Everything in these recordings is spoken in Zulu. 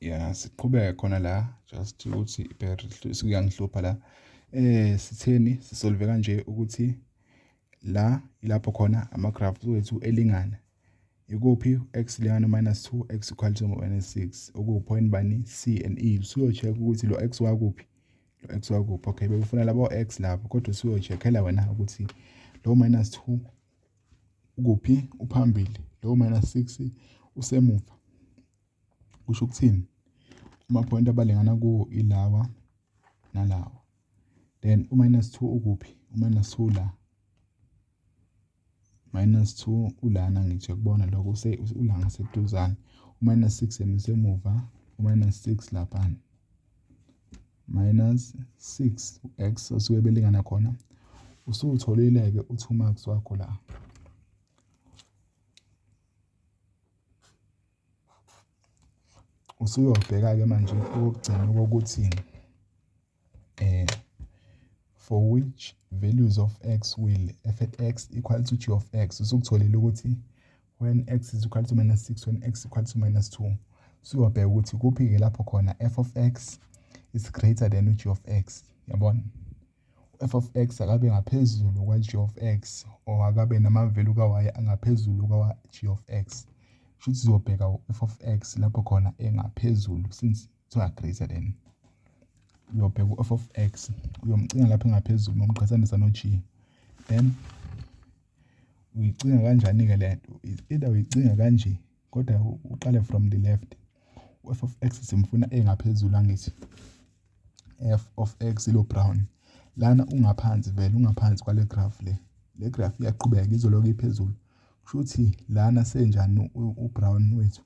Ya, siqhubeke khona la, just ukuthi kuyangihlupha la. Sitheni sisolve kanje ukuthi la ilapho khona ama-graphs wethu elingana. Ikuphi x lingana minus 2, x equal to minus 6, okuwu-point bani? C and E. Usuyo-check ukuthi lo x wakuphi, lo x wakuphi. Okay, bebefuna labo x lapho, kodwa usuyo-check-ela wena ukuthi lo minus 2 ukuphi, uphambili, lo minus 6 usemuva. Kusho ukuthini? Amaphoyinti abalingana kuwo ilawa nalawa. Then u-minus 2 ukuphi? U-minus 2 la. Minus 2 ulana, ngithi uyakubona lokho, ula ngaseduzane. U-minus 6 yena usemuva, u-minus 6 laphana. Minus 6 x osuke belingana khona. Usuwutholile-ke u-2 marks wakho la. Usuyobheka-ke manje okokugcina okokuthi for which values of x will f at x equal to g of x. Usukutholile ukuthi when x is equal to minus 6, when x equal to minus 2. Usuyobheka ukuthi kuphi-ke lapho khona f of x is greater than g of x. Yabona? F of x akabe ngaphezulu kwa-g of x, or akabe nama-value ka-y angaphezulu kwa-g of x. Shuthi sizobheka u-f of x lapho khona engaphezulu, since kuthiwa greater than. Uyobheka u-f of x, uyomcinga lapho engaphezulu ngomqhathanisa no-g. Then uyicinga kanjani-ke le nto? Either uyicinga kanje, kodwa uqale from the left. U-f of x simfuna engaphezulu, angithi? F of x ilo brown lana, ungaphansi vele, ungaphansi kwale graph le. Le graph iyaqhubeka, izoloku iphezulu. Kusho ukuthi lana senjani u-brown wethu?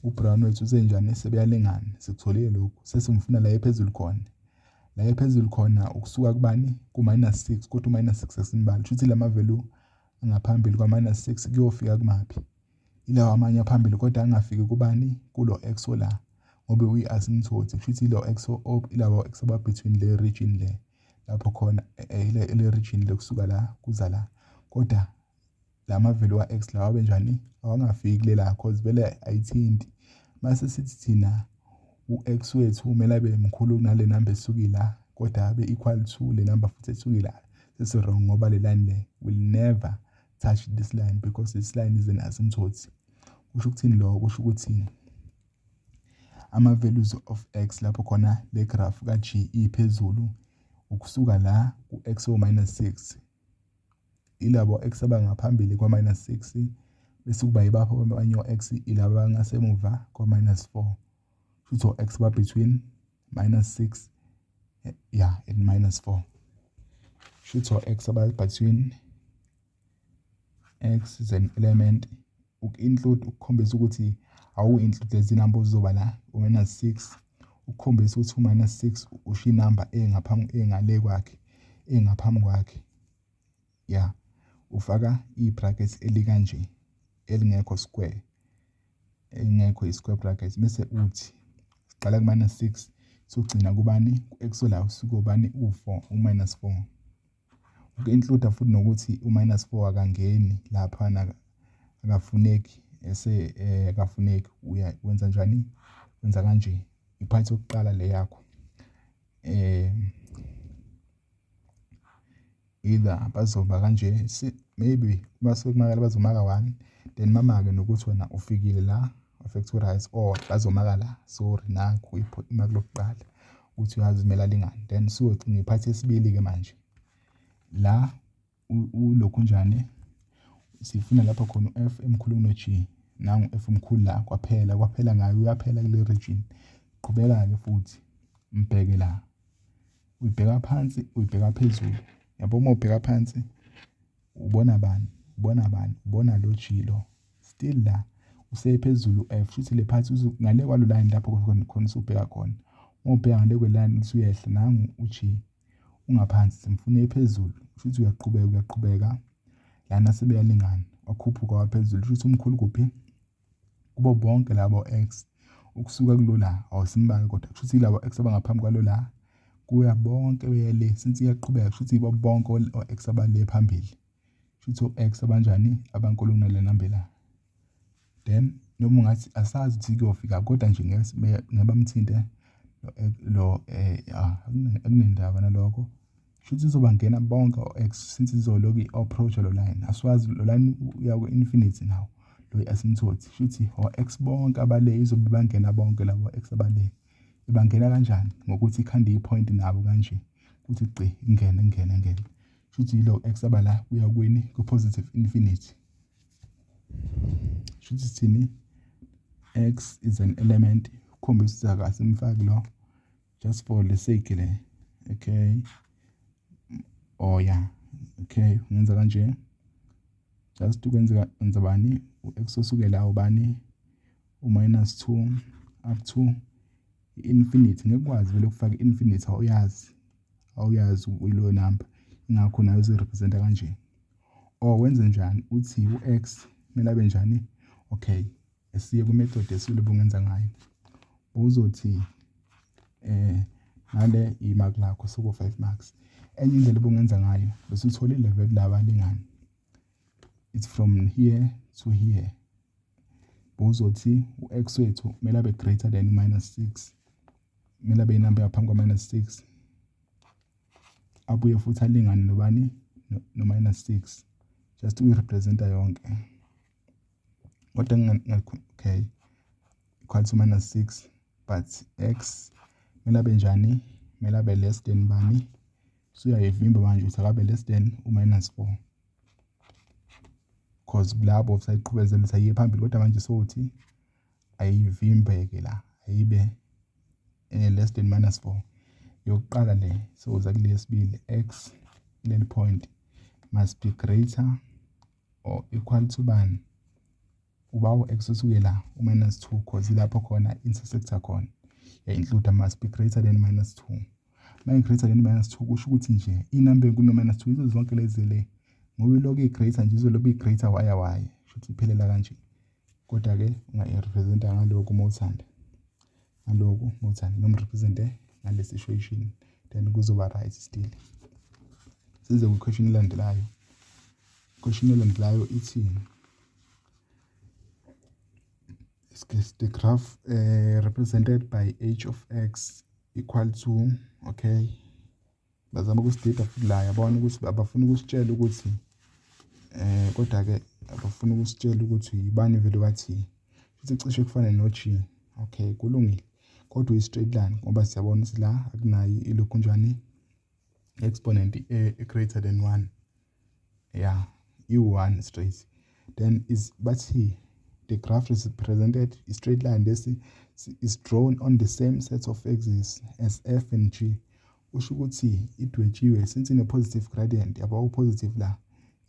U-brown wethu usenjani? Sebeyalingana. Sikutholile lokhu, sesimfuna la ephezulu khona. La ephezulu khona ukusuka kubani? Ku-minus 6, kodwa u-minus 6 asimbali. Kusho ukuthi lama value angaphambili kwa-minus 6 kuyofika kumaphi? Ilawa amanye aphambili, kodwa angafiki kubani? Kulo x ola, ngoba uyi-asymptote. Kusho ukuthi ilo x, ilabo x aba between le region le, lapho khona le region le, kusuka la kuza la. Kodwa lama value ka-x lawa abenjani? Awangafiki kulela, cause vele ayithinti. Mase sithi thina u-x wethu kumele abe mkhulu kunale number esuke la, kodwa abe equal to le number futhi esuke la. Sesi-wrong, ngoba le line le will never touch this line, because this line is an asymptote. Kusho ukuthini lokho? Kusho ukuthi ama-values of x lapho khona le graph ka-g iphezulu, ukusuka la ku-x o-minus 6, ilabo x abangaphambili kwa-minus 6, bese kuba yibapho abanye o-x? Ilaba abangasemuva kwa-minus 4. Futhi o-x ba between minus 6, yeah, and minus 4. Shuthi o-x aba between, x is an element, uku-include, ukukhombisa ukuthi awu-include lezi number ozizoba la u-minus 6, ukukhombisa ukuthi u-minus 6 usho inamba engaphambi, engale kwakhe, engaphambi kwakhe. Ya, ufaka i-brackets elikanje, elingekho square, engekho i-square bracket, bese uthi siqala ku-minus 6, sogcina kubani? Ku-x la usuke ubani? U-4, u-minus 4. Uku-include futhi nokuthi u-minus 4 akangeni laphana, akafuneki, ese akafuneki. Uya wenza njani? Wenza kanje, i-part yokuqala le yakho. Either bazoba kanje, maybe basuke kumakela, bazomaka 1, then mamake nokuthi wena ufikile la wa-factorize, or bazomaka la, sorry, nakhu imaki lokuqala ukuthi uyazi kumele alingane. Then suyocinga i-part yesibili-ke manje la ulokhu njani. Sifuna lapho khona u-f emkhulu kuno-g. Nangu f mkhulu la, kwaphela, kwaphela ngayo, uyaphela kule region. Qhubeka-ke futhi, mbheke la, uyibheka phansi, uyibheka phezulu, yabo. Uma ubheka phansi ubona bani? Ubona bani? Ubona lo g lo, still la usephezulu f. Futhi le part ngale kwalo line lapho khona usubheka khona, uma ubheka ngale kwe line usuyehla, nangu u-g ungaphansi, simfuna ephezulu. Futhi uyaqhubeka, uyaqhubeka lana, sebeyalingana, wakhuphuka waphezulu. Futhi umkhulu kuphi kubo bonke labo x ukusuka kulo la? Awusimbali, kodwa kusho ukuthi labo x abangaphambi kwalo la kuya bonke beye le, since iyaqhubeka, kusho ukuthi yibo bonke o-x abale phambili. Kusho ukuthi o-x abanjani? Abankulu kunale number la. Then Noma ungathi asazi ukuthi kuyofika, kodwa nje ngeke bamthinte lo, akunendaba nalokho. Shuthi izobangena bonke o-x since izoloku i-approach lo line. Asiwazi lo line uya ku-infinity now, lo i-asymptote. Shuthi o-x bonke abale izobe bangena bonke labo x abale. Ibangena kanjani? Ngokuthi ikhande i-point nabo kanje, kuthi gqi ingene ingene ingene. Shuthi yilo x abala kuya kwini? Ku-positive infinity. Shuthi sithini? X is an element, ukukhombisa ukuthi akasimfaki lo just for the sake le. Okay, oh yeah, okay, ungenza kanje just ukwenza wenza bani u-x osukela ubani u-minus 2 up to infinity. Ngeke ukwazi vele ukufaka infinity, awuyazi ilo number, ingakho nayo uzorepresenta kanje. Or wenze njani? Uthi u-x kumele abe njani? Okay, esiye ku-method esile bungenza ngayo. Uzothi ngale imark lakho suku 5 marks. Enye indlela obungenza ngayo, bese utholile vele laba alingani, it's from here to here. Uzothi u-x wethu kumele abe greater than minus 6, kumele abe inamba ngaphambi kwa-minus 6, abuye futhi alingane nobani? No-minus 6, just ukuyirepresenta yonke. Kodwa okay, equal to minus 6, but x kumele abe njani? Kumele abe less than bani? Usuyayivimba manje ukuthi akabe less than u-minus 4, cause labo sayiqhubezela ukuthi ayiye phambili, kodwa manje sothi ayivimbeke la, ayibe less than minus 4. Yokuqala le, soza kule yesibili, x kuleli point must be greater or equal to bani? Uba u-x usuke la u-minus 2, cause ilapho khona intersector khona ya-include, must be greater than minus 2. Uma greater than minus 2, kusho ukuthi nje inamba enkulu no-minus 2 izo zonke lezi le, ngoba ilokhu i-greater nje, izoloku i-greater waya waya, shuthi iphelela kanje. Kodwa-ke ungayi-representa ngalokhu uma uthanda, ngalokhu uma uthanda, noma represente ngale situation, then kuzoba right still. Size kwi-question elandelayo. Question elandelayo ithi the graph represented by h of x equal to, okay, bazama ukusidida futhi la, yabona ukuthi abafuna ukusitshela ukuthi kodwa ke abafuna ukusitshela ukuthi ibani vele wathi futhi cishe kufane no g. Okay, kulungile, kodwa uyi-straight line ngoba siyabona ukuthi la akunayo ilokhu njani exponent e greater than 1, yeah, i-1 straight. Then is bathi the graph is presented a straight line, this is drawn on the same set of axes as f and g. Usho ukuthi idwetshiwe since ine positive gradient, yabo, u-positive la,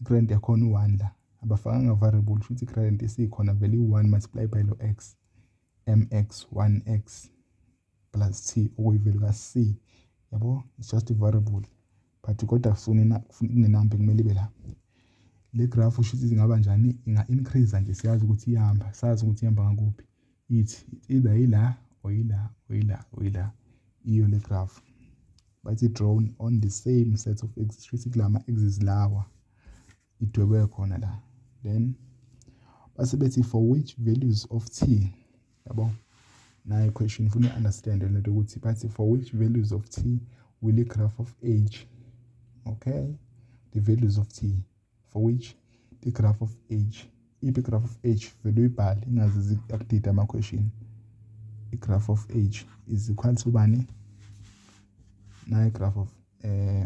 i-gradient yakhona u-1 la, abafakanga variable, kusho ukuthi i-gradient isikhona vele i-1 multiply by lo x, mx 1x plus t, okuyi-value ka-c, yabo. It's just a variable, but kodwa kufuna kunenamba ekumele ibe la. Le graph usho ukuthi ingaba njani? Inga-increase nje, siyazi ukuthi iyahamba, sazi ukuthi ihamba ngakuphi. Ithi either ila or ila or ila or ila, iyo le graph. Bathi drawn on the same set of axes, shuthi kulama axes lawa idwebwe khona la. Then base bethi for which values of t, yabo, nayo question ufuna u-understand lento ukuthi bathi for which values of t will the graph of h, okay, the values of t for which the graph of h, iphi graph of h? Vele uyibhale, ingaze akudida ama-question. I-graph of h is equal to bani? Nayo graph of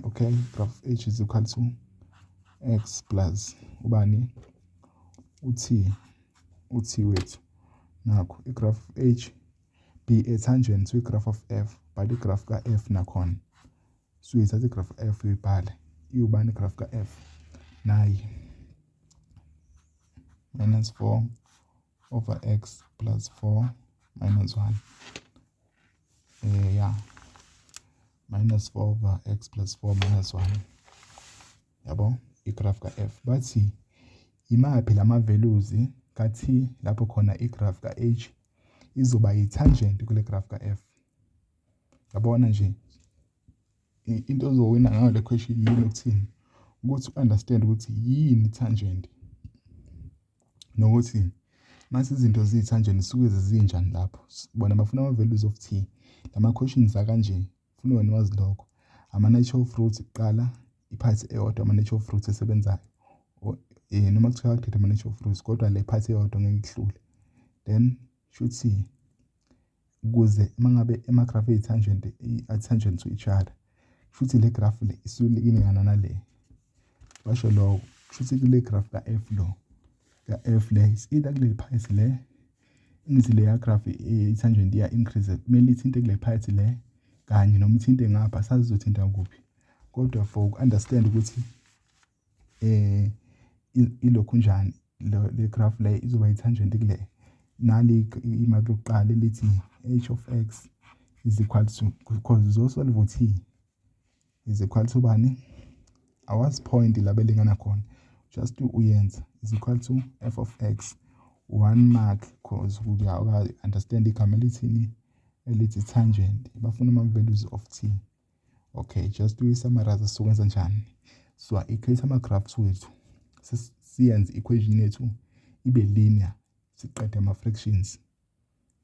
okay, graph of h is equal to x plus ubani? U-t, u-t wethu. Nakho i-graph of h be a tangent to i-graph of f, bhala i-graph ka-f nakhona. Suyithatha i-graph f uyibhale, iwubani i-graph ka-f? Nayi, minus 4 over x plus 4 minus 1, yeah, minus 4 over x plus 4 minus 1, yabo, i-graph ka-f. Bathi imaphi lama values ka-t lapho khona i-graph ka-h izoba yi-tangent kule graph ka-f? Yabona nje, into ozowina ngayo le question yini? Ukuthini? Ukuthi u-understand ukuthi yini tangent, nokuthi Mase izinto ziyi-tangent zisuke zinjani lapho? Bona bafuna ama-values of t. Lama questions akanje, funa wena wazi lokho. Ama-natural fruits kuqala, i-part eyodwa ama-natural fruits esebenzayo. Noma kuthiwa kuthatha ama-natural fruits kodwa le part eyodwa ngeke ikuhlule. Then shuthi ukuze mangabe ama-graph eyi-tangent a-tangent to each other, shuthi le graph le isuke ilingana nale. Basho lokho, kushuthi kule graph ka-f lo, ka-f le is either kule part le, ngithi leya graph i-tangent iya-increase, kumele ithinte kule part le kanye noma ithinte ngapha, sazi izothinta kuphi. Kodwa for uku-understand ukuthi ilokhu njani le graph le izoba i-tangent kule, nali imaki lokuqala elithi h of x is equal to, because uzosolve t is equal to bani, awazi point la belingana khona, just uyenza is equal to f of x, 1 mark, cause uya understand igama elithini elithi tangent. Bafuna ama values of t. Okay, just to summarize, sokwenza njani? So equate ama graphs wethu, siyenze equation yethu ibe linear, siqede ama fractions,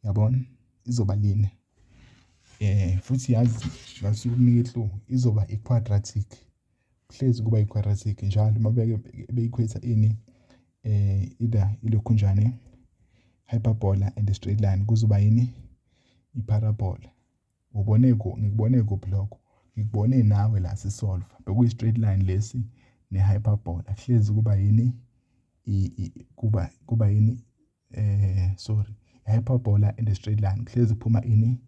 yabona izoba linear. Futhi yazi ngasukunika i-clue, izoba i-quadratic, hlezi kuba i-quadratic njalo uma be-equate ini, either ilokhu njani hyperbola and a straight line, kuzoba yini i-parabola. Ubone ku ngikubone kuphi lokho? Ngikubone nawe la sisolve, bekuyi straight line lesi ne-hyperbola, hlezi kuba yini kuba yini sorry, hyperbola and a straight line, hlezi kuphuma ini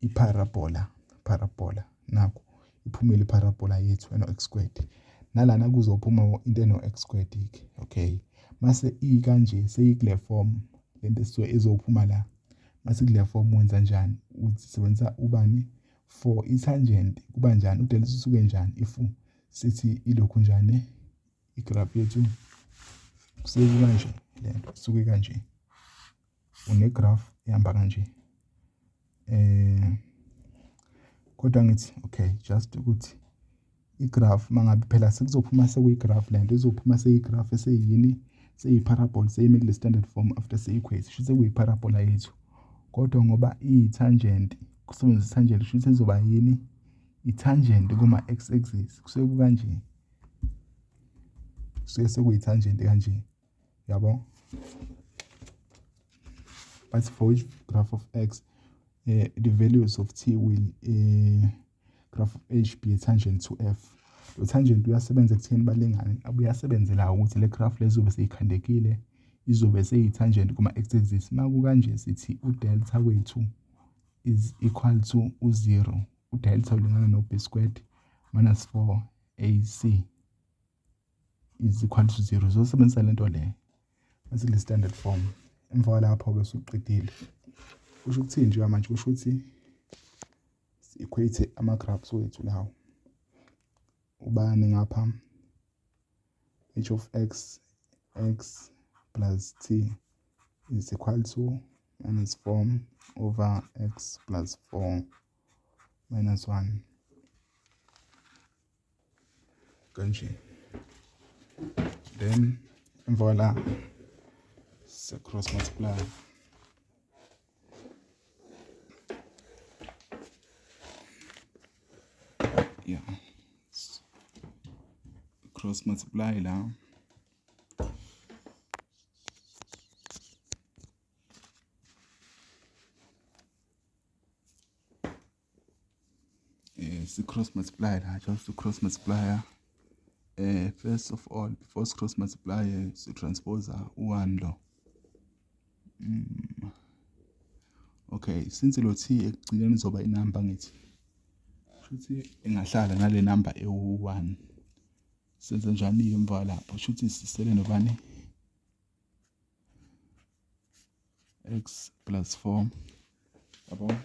i-parabola, parabola. Nakho iphumile i-parabola yethu eno x squared, nalana kuzophuma into eno x squared ke. Okay, mase i kanje seyikule form lento esuke izophuma la, mase kule form wenza njani? Usebenzisa ubani for i-tangent? Kuba njani udelta usuke njani if sithi ilokhu njani igraph yethu kusuke kanje, lento isuke kanje, une graph ihamba kanje. Kodwa ngithi okay, just ukuthi igraph mangabe phela sekuzophuma sekuyigraph, lento izophuma seyigraph eseyini, seyi-parabola, seyime kule standard form after seyi-equate, shuthi sekuyi-parabola yethu. Kodwa ngoba iyi-tangent, kusebenzisa tangent, shuthi izoba yini i-tangent kuma x axis, kusuke kukanje, kusuke sekuyi-tangent kanje, yabo. But for which graph of x the values of t will graph of h be a tangent to f. Lo tangent uyasebenza ekutheni balingane, abuye asebenzela ukuthi le graph lezobe seyikhandekile izobe seyi-tangent kuma x axis. Makukanje sithi udelta wethu is equal to u-0, udelta ulingana no b squared minus 4ac is equal to 0. Zosebenzisa lento le mase kule standard form. Emva kwalapho ke suqedile. Kusho ukuthini nje manje? Kusho ukuthi equate ama graphs wethu lawo. Ubani ngapha? H of x x plus t is equal to minus 4 over x plus 4 minus 1 kanje. Then emva kwala se cross multiply. Yeah, cross multiply la. Si cross multiply la, just to cross multiply. First of all, before cross multiply, si transpose u1 lo. Okay, since lo t ekugcineni izoba inumber, ngithi shuthi engahlala nale number ewu1. Senze njani emva lapho? Shuthi sisele nobani? X plus 4, yabo,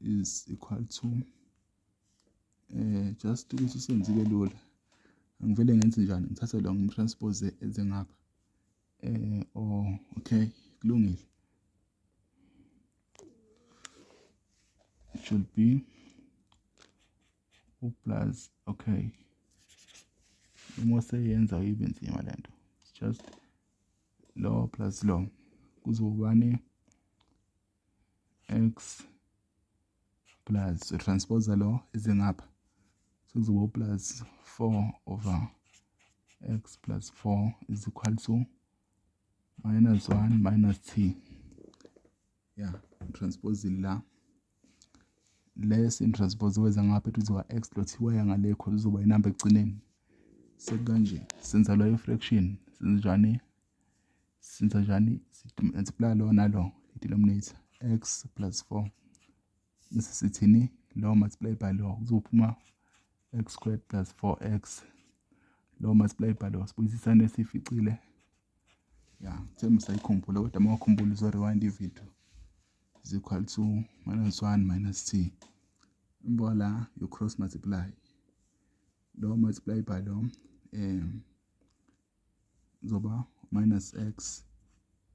is equal to just ukuthi senzibe lula, angivele ngenze njani, ngithathe lo ngimtranspose eze ngapha. Oh, okay, kulungile. It should be u plus. Okay, uma seyenza ibe nzima lento, it's just Lo plus lo kuzobani? X plus transpose lo izingapha, sekuzoba plus 4 over x plus 4 is equal to minus 1 minus t. Yeah, transpose la, lesi transpose weza ngapha, ethi uzoba x lo t waya ngale, khona uzoba inamba ekugcineni. Sekukanje, senza lo i-fraction. Senza njani? Senza njani? Multiply lo nalo, i-denominator, x plus 4, bese sithini? Lo multiply by lo kuzophuma x squared plus 4x. Lo multiply by lo, sibuyisisane esificile. Ya, themba usayikhumbula, kodwa uma ukhumbula uzo-rewind i-video. Is equal to minus 1 minus t. Emva la you cross multiply, lo multiply by lo, zoba minus x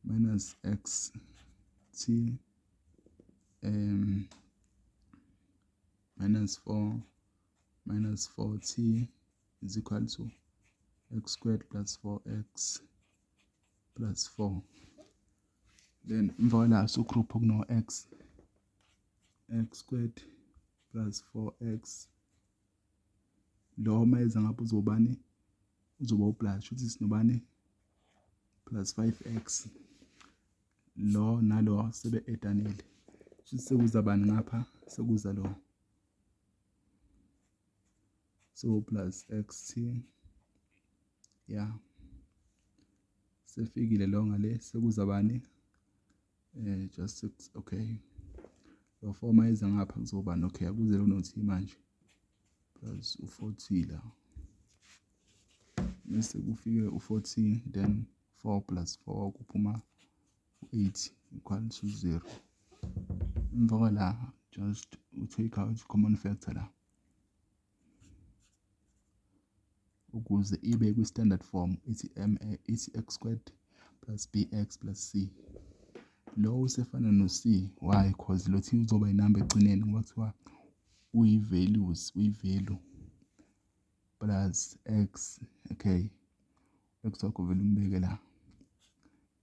minus x t minus 4 minus 4t is equal to x squared plus 4x plus 4. Then emva kwala su-group kuno x, x squared plus 4x. Lo mayeza ngapha uzobani? Uzoba u-plus, shuthi sinobani? Plus 5x. Lo nalo sebe edanile, shuthi sekuza bani ngapha? Sekuza lo, so plus xt. Yeah, sefikile lo ngale, sekuza bani? Just 6. Okay, lo 4 mayeza ngapha kuzobani? Okay, akuze lo no-t manje, plus u-4t la, bese kufike u-4t, then 4 plus 4 kuphuma u-8 equal to 0. Emva kwala just u-take out common factor la ukuze ibe kwi-standard form, ithi m, ithi x squared plus bx plus c. Lo usefana no-c. Why? Cause lo t uzoba inamba ekugcineni, ngoba kuthiwa uyi-values, uyi-value, plus x. Okay, x wakho vele umbeke la.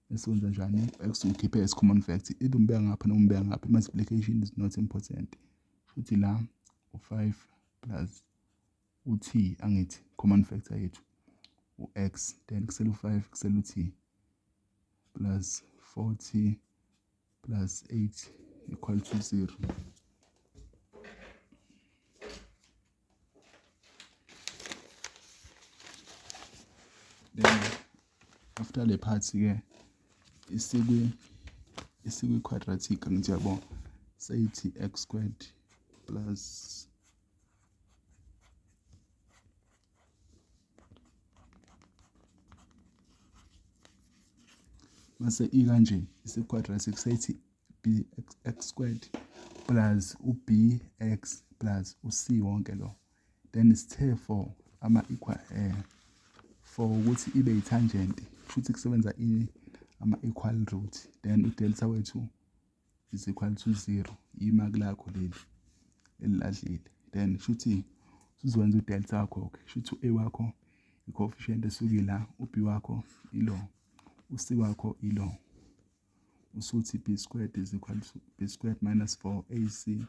Bese wenza njani? X ukhiphe as common factor, either umbeka ngapha noma umbeka ngapha, multiplication is not important. Futhi la u-5 plus u-t, angithi common factor yethu u-x, then kusele u-5, kusele u-t, plus 4t plus 8 equal to 0. Then after le part ke isikwi quadratic, angithi yabo, seyithi x squared plus mase ikanje, isi-quadratic, seyithi b x squared plus u-bx plus u-c wonke lo. Then sithe for ama-equal, for ukuthi ibe i-tangent, futhi kusebenza ama-equal root, then u-delta wethu is equal to 0. Imaki lakho leli elilahlile. Then shuthi usuzowenza u-delta wakho-ke, shuthi u-a wakho i-coefficient esuke la, u-b wakho ilo, u-c wakho ilo, usuthi b squared is equal to b squared minus 4 ac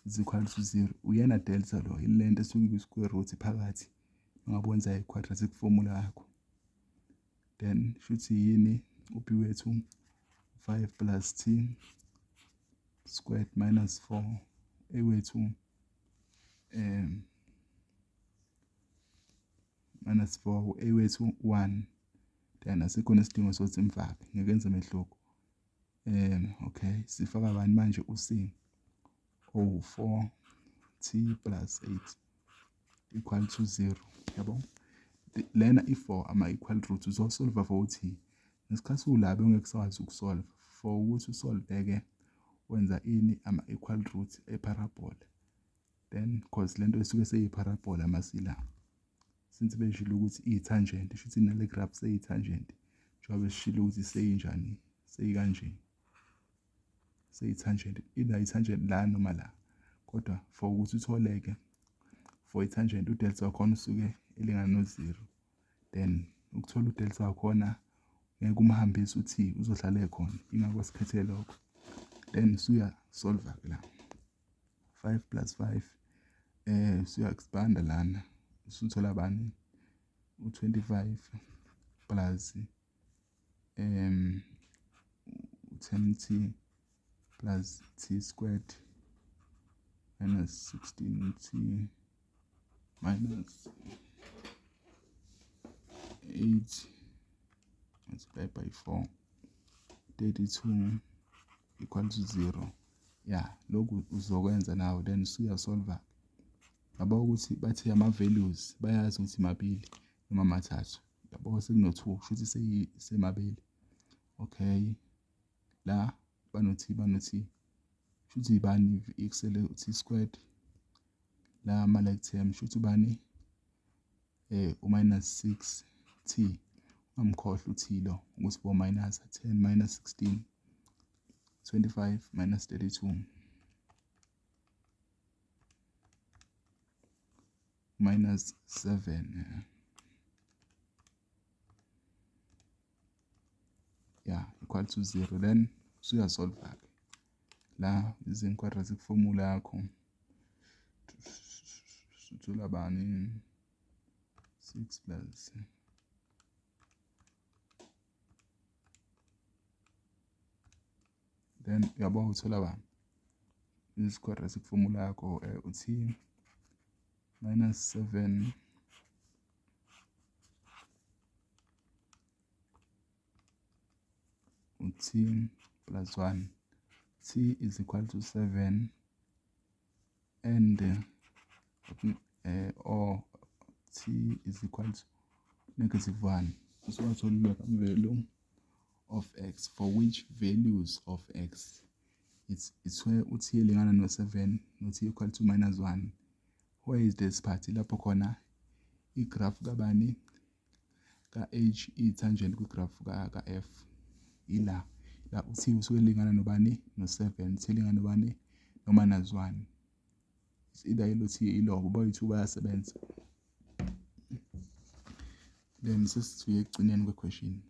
is equal to 0. Uyena delta lo, ilento esuke kwi-square root phakathi ngabe wenza i-quadratic formula yakho. Then shuthi yini u-b wethu? 5 plus t squared minus 4. A wethu minus 4, a wethu 1. Then asikho nesidingo sokuthi simfake, ngeke enze mehluko. Okay, sifaka bani manje? U-c, oh, 4 t plus 8 equal to 0. Yabo lena i-4 ama-equal root, uzosolva for u-t. Ngesikhathi ulabe ungeke usakwazi ukusolve. For ukuthi usolve-ke wenza ini? Ama-equal root e-parabola. Then cause lento isuke seyi-parabola masila, since beshilo ukuthi iyi-tangent, shuthi nale graph seyi-tangent, njengoba besishilo ukuthi seyinjani, seyikanje, seyi-tangent, either i-tangent la noma la. Kodwa for ukuthi utholeke for i-tangent, u-delta wakhona usuke elingana no-zero. Then ukuthola u-delta wakhona, Ngeke umhambise uthi uzohlala ekhona, ingakho sikhethe lokho. Then suya-solve-a ke la. 5 plus 5 suya-expanda lana, usuthola bani? U-25 plus 10t plus t squared minus 16t minus 8 multiplied by 4 32 equal to 0. Yeah, lokhu uzokwenza nawe, then usuyasolva. Yabo ukuthi bathi ama-values bayazi ukuthi mabili noma mathathu. Yabo sekuno-2, kusho ukuthi semabili. Okay, la bano-t, bano-t, kusho ukuthi bani x t squared. La ama-like term, kusho ukuthi bani u-minus 6 t. Ungamkhohlwa u-t lo ukuthi bo minus 10 minus 16, 25 minus 32 minus 7, yeah, equal to 0. Then usuyasolva ke la using quadratic formula yakho, suthola bani? 6 plus then uyabo uthola bani? This quadratic formula yakho, uthi minus 7 t plus 1, t is equal to 7 and or t is equal to negative 1. Usuwatholile value of x, for which values of x it's where u-t elingana no-7 no-t equal to minus 1. Where is this part? Lapho khona igraph kabani? Ka-h iyi-tangent kwigraph ka-f. Ila la u-t usuke elingana nobani? No-7. T elingana nobani? No-minus 1. It's either ilo t, ilobo, boyi-two bayasebenza. Then sesifike ekugcineni kwe-question.